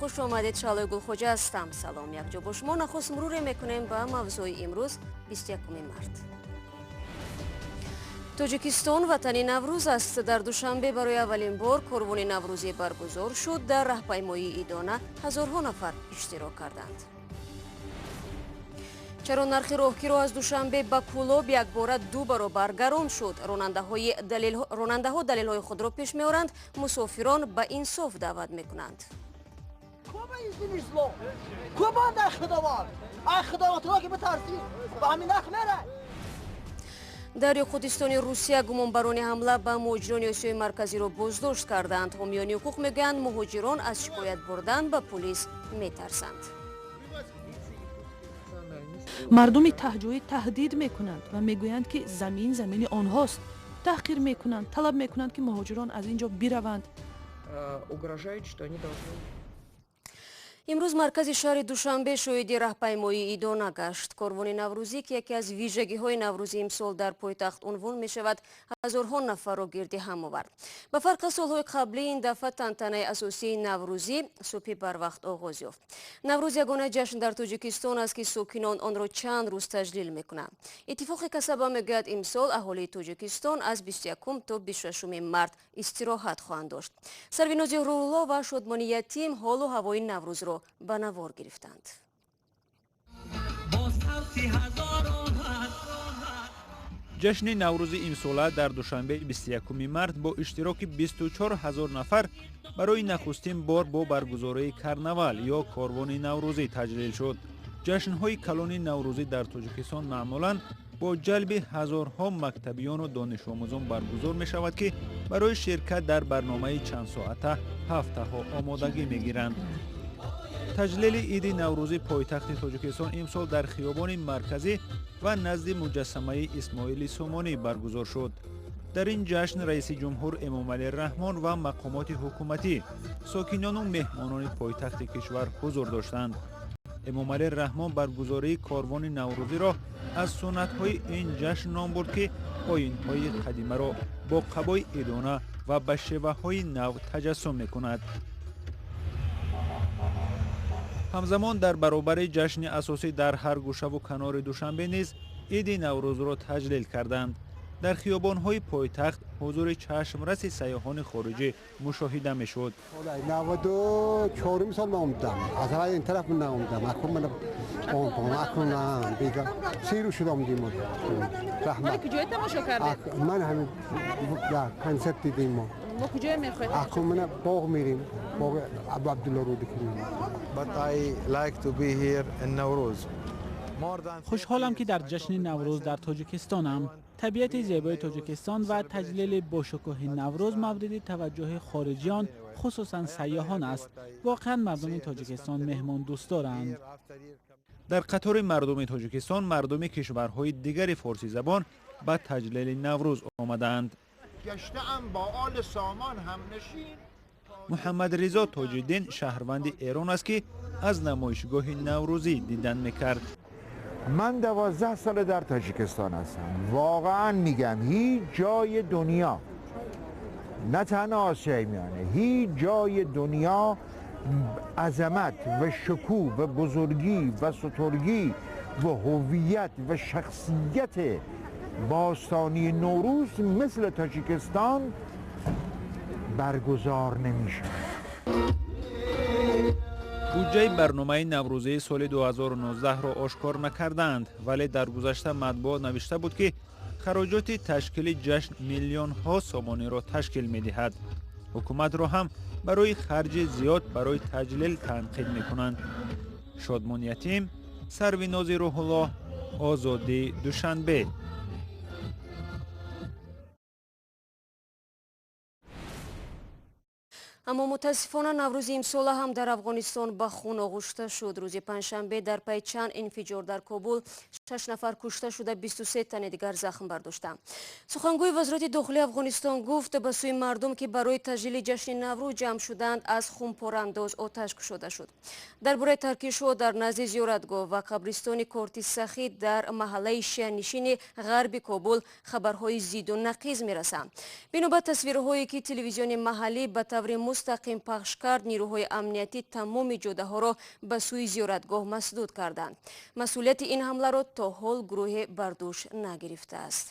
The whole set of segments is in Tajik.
Хуш омадед. Шаҳлои Гулхоҷа ҳастам. Салом. Якҷо бо шумо нахуст муруре мекунем ба мавзӯи имрӯз, 21 март. Тоҷикистон ватани Наврӯз аст. Дар Душанбе барои аввалин бор корвони наврӯзӣ баргузор шуд. Дар раҳпаймоии идона ҳазорҳо нафар иштирок карданд. Чаро нархи роҳкиро аз Душанбе ба Кӯлоб якбора ду баробар гарон шуд? Ронандаҳо далелҳои худро пеш меоранд, мусофирон ба инсоф даъват мекунанд. Кубанда худованд, ай худованд ки битарсӣ, ба ҳамин нарх мерай. Дар Ёқутистони Русия гумонбарони ҳамла ба муҳоҷирони Осиёи Марказиро боздошт карданд. Ҳомиёни ҳуқуқ мегӯянд, муҳоҷирон аз шикоят бурдан ба пулис метарсанд. Мардуми таҳҷоӣ таҳдид мекунанд ва мегӯянд, ки замин замини онҳост. Таҳқир мекунанд, талаб мекунанд, ки муҳоҷирон аз ин ҷо бираванд. Угрожают, что они должны. Имрӯз маркази шаҳри Душанбе шоҳиди раҳпаймоии идона гашт. Корвони наврӯзӣ, ки яке аз вижагиҳои Наврӯзи имсол дар пойтахт унвон мешавад, ҳазорҳо нафарро гирди ҳам овард. Ба фарқ аз солҳои қаблӣ, ин дафъа тантанаи асосии наврӯзӣ субҳи барвақт оғоз ёфт. Наврӯз ягона ҷашн дар Тоҷикистон аст, ки сокинон онро чанд рӯз таҷлил мекунанд. Иттифоқи касаба мегӯяд, имсол аҳолии Тоҷикистон аз 21 то 26 март истироҳат хоҳанд дошт. Сарвинози Рӯҳулло ва Шодмони Ятим ҳолу ҳавои Наврӯзро ба навор гирифтанд. Бо савти ҳазорон. Ҷашни Наврӯзи имсола дар Душанбе 21 март бо иштироки 24 ҳазор нафар барои нахустин бор бо баргузории карнавал ё корвони наврӯзӣ таҷлил шуд. Ҷашнҳои калони наврӯзӣ дар Тоҷикистон маъмулан бо ҷалби ҳазорҳо мактабиёну донишомӯзон баргузор мешавад, ки барои ширкат дар барномаи чандсоата ҳафтаҳо омодагӣ мегиранд. Таҷлили иди наврӯзи пойтахти Тоҷикистон имсол дар хиёбони марказӣ ва назди муҷассамаи Исмоили Сомонӣ баргузор шуд. Дар ин ҷашн раиси ҷумҳур Эмомалӣ Раҳмон ва мақомоти ҳукуматӣ, сокинону меҳмонони пойтахти кишвар ҳузур доштанд. Эмомалӣ Раҳмон баргузории корвони наврӯзиро аз суннатҳои ин ҷашн ном бурд, ки оинҳои қадимаро бо қабои идона ва ба шеваҳои нав таҷассум мекунад. Ҳамзамон, дар баробари ҷашни асосӣ дар ҳар гӯшаву канори Душанбе низ иди Наврӯзро таҷлил карданд. Дар хиёбонҳои пойтахт ҳузури чашмраси сайёҳони хориҷӣ мушоҳида мешуд. 94-уми сол ман омадам. Аз аввал ин тараф ман наомадам, акун ман акун бега 30 рӯз шуд омадим. Раҳмат. Куҷое тамошо кардед? Ман ҳамин консерт дидем мо. Мо куҷое мехоҳед? Акун мана боғ мерем, боғи Абу Абдулло Рӯдакӣ. But I like to be here in Nowruz. Хушҳолам, ки дар ҷашни Наврӯз дар Тоҷикистонам. Табиати зебои Тоҷикистон ва таҷлили бошукӯҳи Наврӯз мавриди таваҷҷӯҳи хориҷиён, хусусан сайёҳон аст. Воқеан, мардуми Тоҷикистон меҳмондӯстдоранд. Дар қатори мардуми Тоҷикистон мардуми кишварҳои дигари форсизабон ба таҷлили Наврӯз омадаанд. Гаштаам бо оли сомон ҳамнишин. Муҳаммадризо Тоҷиддин шаҳрванди Эрон аст, ки аз намоишгоҳи наврӯзӣ дидан мекард. من 12 ساله در تاجیکستان هستم. واقعا میگم هیچ جای دنیا، نه تنها آسیای میانه، هیچ جای دنیا عظمت و شکوه و بزرگی و سترگی و هویت و شخصیت باستانی نوروز مثل تاجیکستان برگزار نمیشه. Буҷаи барномаи наврӯзии соли 2019-ро ошкор накардаанд, вале дар гузашта матбуот навишта буд, ки хароҷоти ташкили ҷашн миллионҳо сомониро ташкил медиҳад. Ҳукуматро ҳам барои харҷи зиёд барои таҷлил танқид мекунанд. Шодмон Ятим, Сарвинози Рӯҳуллоҳ, Озодӣ, Душанбе. Аммо мутаассифона, Наврӯзи имсола ҳам дар Афғонистон ба хун оғушта шуд. Рӯзи панҷшанбе дар пайи чанд инфиҷор дар Кобул шаш нафар кушта шуда, 23 тани дигар захм бардоштанд. Сухангӯи Вазорати дохилии Афғонистон гуфт, ба сӯи мардум, ки барои таҷлили ҷашни Наврӯз ҷамъ шуданд, аз хумпорандоз оташ кушода шуд. Дар бораи таркишҳо дар назди зиёратгоҳ ва қабристони Корти Сахӣ дар маҳаллаи шианишини ғарби Кобул хабарҳои зиду нақиз мерасанд. Бино ба тасвирҳое, ки телевизиони маҳаллӣ ба таври мустақим пахш кард, нирӯҳои амниятӣ тамоми ҷодаҳоро ба сӯи зиёратгоҳ масдуд карданд. Масъулияти ин ҳамларо то ҳол гурӯҳе бар дӯш нагирифтааст.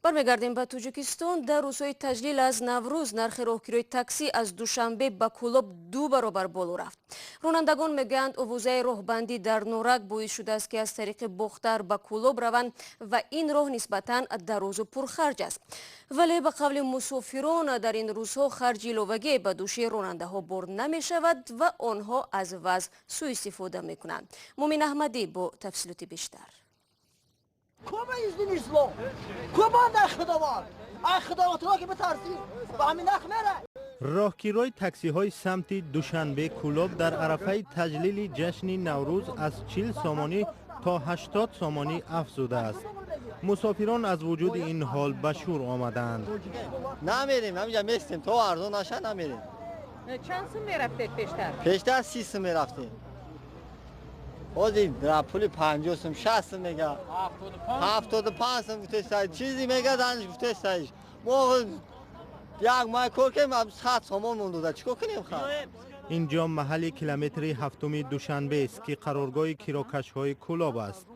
Бармегардем ба Тоҷикистон. Дар рӯзҳои таҷлил аз Наврӯз нархи роҳкирои таксӣ аз Душанбе ба Кӯлоб 2 баробар боло рафт. Ронандагон мегӯянд, овозаи роҳбандӣ дар Норак боис шудааст, ки аз тариқи Бохтар ба Кӯлоб раванд ва ин роҳ нисбатан дарозу пурхарҷ аст. Вале ба қавли мусофирон, дар ин рӯзҳо харҷи иловагӣ ба дӯши ронандаҳо бор намешавад ва онҳо аз вазъ сӯистифода мекунанд. Мумин Аҳмадӣ бо тафсилоти бештар. Кума издин ислом? Кума дар худованд? Ай худованд ки битарсӣ, ба ҳамин нарх мерай. Роҳкирои таксиҳои самти Душанбе Кӯлоб дар арафаи таҷлили ҷашни Наврӯз аз 40 сомонӣ то 80 сомонӣ афзудааст. Мусофирон аз вуҷуди ин ҳол ба шӯр омадаанд. Намерем, ҳаминҷа местем, то арзон наша намерем. Чанд сум мерафтед пештар? Пештар 30 сум мерафтем. Ҳозир пули 50 сум, 60 сум мега. 75 сум гуфтестай, чизе мега занш гуфтестай. Мо як май кор кунем, 100 сомон монда, чикор кунем ха? Инҷо маҳалли километри 7 Душанбе аст, ки қароргоҳи кирокашҳои Кӯлоб аст.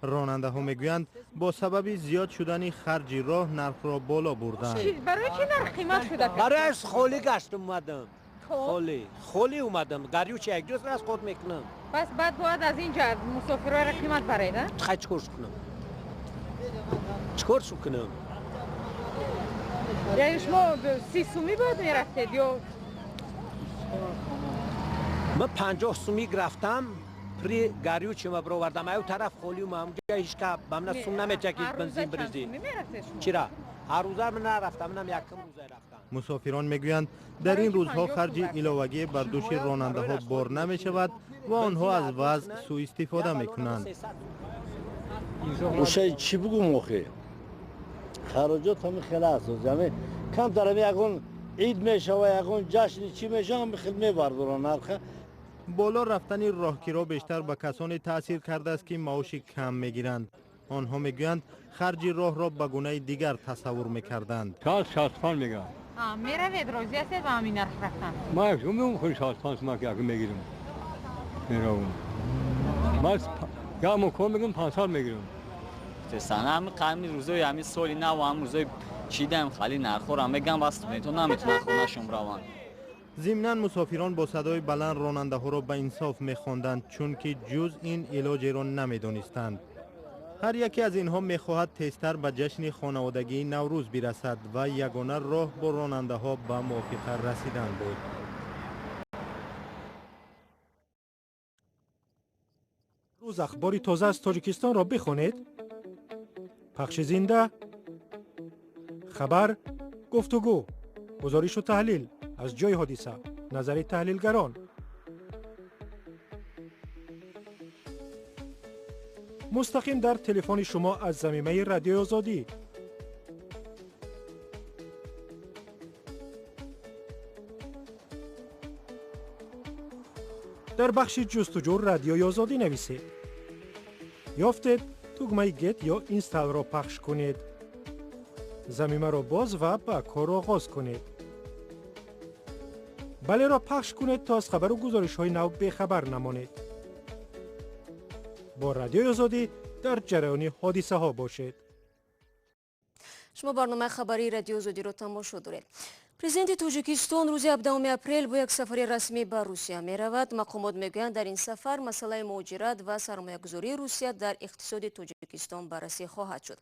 Ронандаҳо мегӯянд, бо сабаби зиёд шудани харҷи роҳ нархро боло бурданд. Барои чӣ нарх қимат шуда? Барои холӣ гашт омадам. Холӣ, холӣ омадам. Гарючи як ҷоз расход мекунам. Пас баъд бояд аз инҷа мусофирҳоро қимат баред, а? Хай чикор кунам? Чикор кунам? Яъне шумо 30 сумӣ бояд мерафтед ё? Ман 50 сумӣ рафтам, при гарючи ма баровардам. Аю тараф холӣ омадам, ҷа ҳеҷ ка ба ман сум наметиҳад, ки бензин бризӣ. Чира? Ҳар рӯза ман нарафтам, манам якум рӯза рафтам. Мусофирон мегӯянд, дар ин рӯзҳо харҷи иловагӣ бар дӯши ронандаҳо бор намешавад ва онҳо аз вазъ сӯистифода мекунанд. Ошай чӣ бугум охе? Хароҷот ҳами хеле аст. Ҳами камтар ҳами ягон ид мешава, ягон ҷашни чӣ мешава, ҳами хел мебардоранд нарха. Боло рафтани роҳкиро бештар ба касоне таъсир кардааст, ки маоши кам мегиранд. Онҳо мегӯянд, харҷи роҳро ба гунаи дигар тасаввур мекарданд. 65 мегӯям. Меравед, розӣ ҳастед ба ҳамин нарх рафтан? Ман якум худ 65 сум якум мегирам. Меравам. Ман як моҳ кор мекунам, 500 мегирам. Ҳами қадми рӯзои ҳами соли нав, ҳам рӯзои чидаем, хали нархҳоро мегӯям ва студентҳо наметавонанд хонашон раванд. Зимнан мусофирон бо садои баланд ронандаҳоро ба инсоф мехонданд, чунки ҷуз ин илоҷеро намедонистанд. Ҳар яке аз инҳо мехоҳад тезтар ба ҷашни хонаводагии Наврӯз бирасад ва ягона роҳ бо ронандаҳо ба мувофиқа расидан буд. Рӯз ахбори тоза аз Тоҷикистонро бихонед. Пахши зинда, хабар, гуфтугӯ, гузоришу таҳлил аз ҷои ҳодиса, назари таҳлилгарон. Мустақим дар телефони шумо аз замимаи Радиои Озодӣ. Дар бахши ҷустуҷӯ Радиои Озодӣ нависед. Ёфтед, тугмаи Get ё Install-ро пахш кунед. Замимаро боз ва ба кор оғоз кунед. Балеро пахш кунед, то аз хабару гузоришҳои нав бехабар намонед. Бо Радиои Озодӣ дар ҷараёни ҳодисаҳо бошед. Шумо барномаи хабарии Радиои Озодиро тамошо доред. Президенти Тоҷикистон рӯзи 17 апрел бо як сафари расмӣ ба Русия меравад. Мақомот мегӯянд, дар ин сафар масъалаи муҳоҷират ва сармоягузории Русия дар иқтисоди Тоҷикистон баррасӣ хоҳад шуд.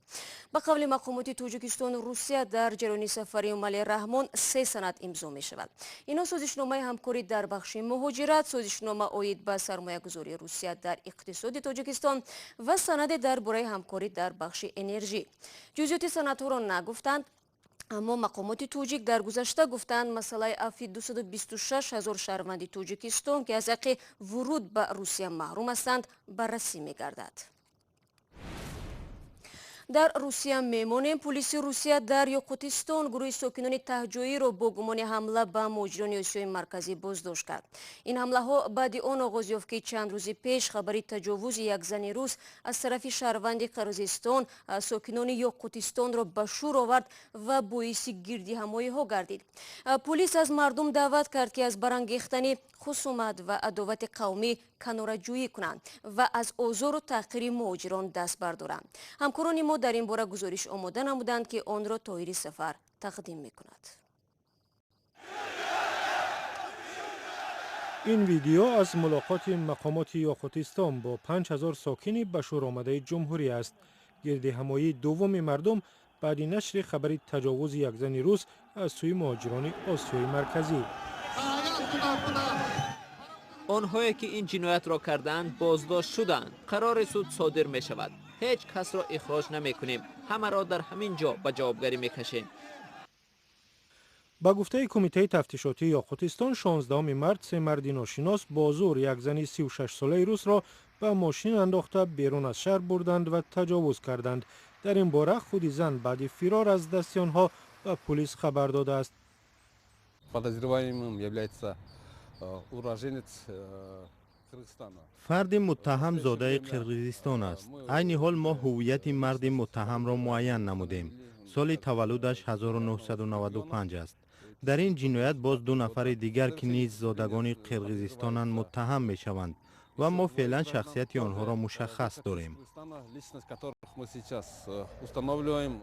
Ба қавли мақомоти Тоҷикистону Русия, дар ҷараёни сафари Эмомалӣ Раҳмон 3 санад имзо мешавад. Инҳо созишномаи ҳамкорӣ дар бахши муҳоҷират, созишнома оид ба сармоягузории Русия дар иқтисоди Тоҷикистон ва санаде дар бораи ҳамкорӣ дар бахши энержӣ. Ҷузъиёти санадҳоро нагуфтанд, аммо мақомоти тоҷик дар гузашта гуфтанд, масъалаи афви 226 ҳазор шаҳрванди Тоҷикистон, ки аз ҳаққи вуруд ба Русия маҳрум ҳастанд, баррасӣ мегардад. Дар Русия мемонем. Полиси Русия дар Ёқутистон гурӯҳи сокинони таҳҷоиро бо гумони ҳамла ба муҳоҷирони Осиёи Марказӣ боздошт кард. Ин ҳамлаҳо баъди он оғоз ёфт, ки чанд рӯзи пеш хабари таҷовузи як зани рус аз тарафи шаҳрванди Қирғизистон сокинони Ёқутистонро ба шӯр овард ва боиси гирдиҳамоиҳо гардид. Полис аз мардум даъват кард, ки аз барангехтани хусумат ва адовати қавмӣ канораҷӯӣ кунанд ва аз озору таҳқири муҳоҷирон даст бардоранд. Ҳамкорони мо дар ин бора гузориш омода намуданд, ки онро Тоҳири Сафар тақдим мекунад. Ин видео аз мулоқоти мақомоти Ёқутистон бо 5000 сокини ба шӯр омадаи ҷумҳурӣ аст. Гирдиҳамоии дуввуми мардум баъди нашри хабари таҷовузи як зани рус аз сӯи муҳоҷирони Осиёи Марказӣ. Онҳое ки ин ҷиноятро кардаанд, боздошт шуданд. Қарори суд содир мешавад. Ҳеҷ касро ихроҷ намекунем, ҳамаро дар ҳамин ҷо ба ҷавобгарӣ мекашем. Ба гуфтаи кумитаи тафтишотии Ёқутистон, 16 март се марди ношинос бо зӯр як зани 36-солаи русро ба мошин андохта, берун аз шаҳр бурданд ва таҷовуз карданд. Дар ин бора худи зан баъди фирор аз дасти онҳо ба пулис хабар додааст. Подозреваемым является уроженец Кыргызстана. Фарди муттаҳам зодаи Қирғизистон аст. Айни ҳол мо ҳуввияти марди муттаҳамро муайян намудем. Соли таваллудаш 1995 аст. Дар ин ҷиноят боз ду нафари дигар, ки низ зодагони Қирғизистонанд, муттаҳам мешаванд ва мо феълан шахсияти онҳоро мушаххас дорем. Личность которых мы сейчас устанавливаем.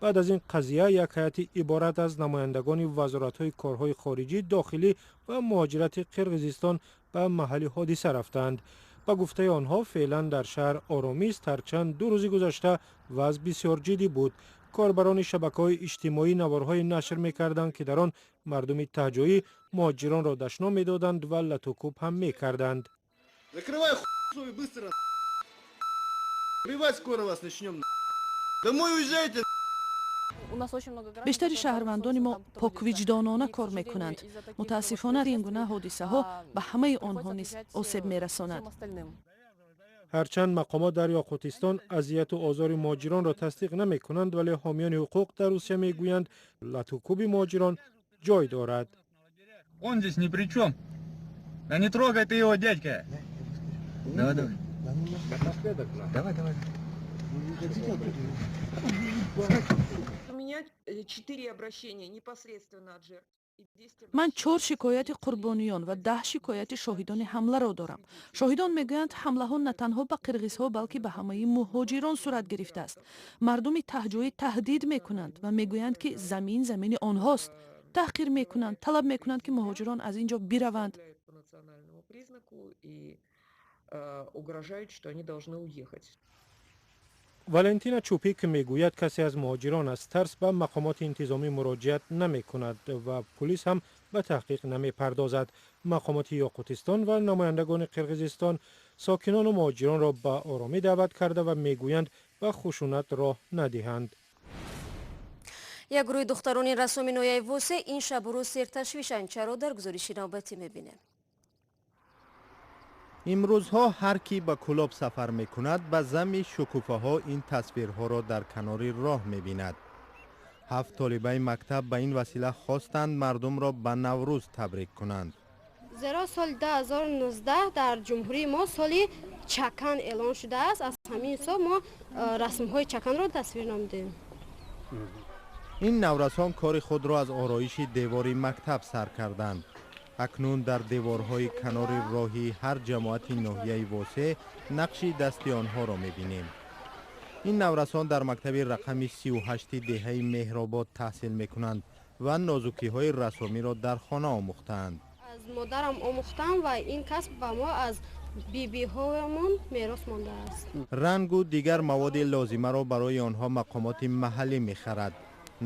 Баъд аз ин қазия як ҳайати иборат аз намояндагони вазоратҳои корҳои хориҷӣ, дохилӣ ва муҳоҷирати Қирғизистон ба маҳалли ҳодиса рафтаанд. Ба гуфтаи онҳо, феълан дар шаҳр оромист, ҳарчанд 2 рӯзи гузашта вазъ бисёр ҷиддӣ буд. Корбарони шабакаҳои иҷтимоӣ наворҳое нашр мекарданд, ки дар он мардуми таҳҷоӣ муҳоҷиронро дашном медоданд ва латукӯб ҳам мекарданд. Закрывай хуй быстро. Плевать, скоро вас начнем. Домой уезжайте. Бештари шаҳрвандони мо поквиҷдонона кор мекунанд. Мутаассифона, ин гуна ҳодисаҳо ба ҳамаи онҳо низ осеб мерасонад. Ҳарчанд мақомот дар Ёқутистон азияту озори муҳоҷиронро тасдиқ намекунанд, вале ҳомиёни ҳуқуқ дар Русия мегӯянд, латукӯби муҳоҷирон ҷой дорад. Он здесь ни при чем. Да не трогай ты его, дядька. Давай, давай. Давай, давай. У меня 4 обращения непосредственно от жертв. Ман чор шикояти қурбониён ва 10 шикояти шоҳидони ҳамларо дорам. Шоҳидон мегӯянд, ҳамлаҳо на танҳо ба қирғизҳо, балки ба ҳамаи муҳоҷирон сурат гирифтааст. Мардуми таҳҷоӣ таҳдид мекунанд ва мегӯянд, ки замин замини онҳост. Таҳқир мекунанд, талаб мекунанд, ки муҳоҷирон аз ин ҷо бираванд. По национальному признаку и угрожают, что они должны уехать. Валентина Чупик мегӯяд, касе аз муҳоҷирон аз тарс ба мақомоти интизомӣ муроҷиат намекунад ва пулис ҳам ба таҳқиқ намепардозад. Мақомоти Ёқутистон ва намояндагони Қирғизистон сокинону муҳоҷиронро ба оромӣ даъват карда ва мегӯянд, ба хушунат роҳ надиҳанд. Як гурӯҳи духтарони рассоми ноҳияи Восе ин шабу рӯз серташвишанд. Чаро, дар гузориши навбатӣ мебинем. Имрӯзҳо ҳар кӣ ба Кӯлоб сафар мекунад, ба замми шукуфаҳо ин тасвирҳоро дар канори роҳ мебинад. Ҳафт толибаи мактаб ба ин васила хостанд мардумро ба Наврӯз табрик кунанд. Зеро соли 2019 дар ҷумҳурии мо соли чакан эълон шудааст, аз ҳамин ҳисоб мо расмҳои чаканро тасвир намудем. Ин наврасон кори худро аз ороиши девори мактаб сар карданд. Акнун дар деворҳои канори роҳи ҳар ҷамоати ноҳияи Восеъ нақши дасти онҳоро мебинем. Ин наврасон дар мактаби рақами 38 деҳаи Меҳробод таҳсил мекунанд ва нозукиҳои рассомиро дар хона омӯхтаанд. Аз модарам омӯхтам ва ин касб ба мо аз бибиҳоямон мерос мондааст. Рангу дигар маводи лозимаро барои онҳо мақомоти маҳаллӣ мехарад.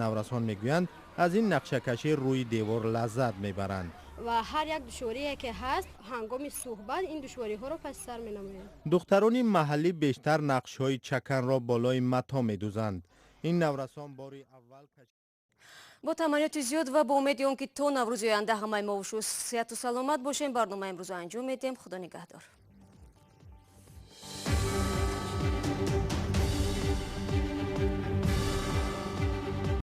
Наврасон мегӯянд, аз ин нақшакашӣ рӯи девор лаззат мебаранд. Ва ҳар як душворие ки ҳаст, ҳангоми суҳбат ин душвориҳоро паси сар менамоем. Духтарони маҳаллӣ бештар нақшҳои чаканро болои мато медузанд. Ин наврасон бори аввал Бо таманниёти зиёд ва бо умеди он, ки то Наврӯзи оянда ҳамаи мо сиҳату саломат бошем, барномаи имрӯзо анҷом медиҳем. Худо нигаҳдор.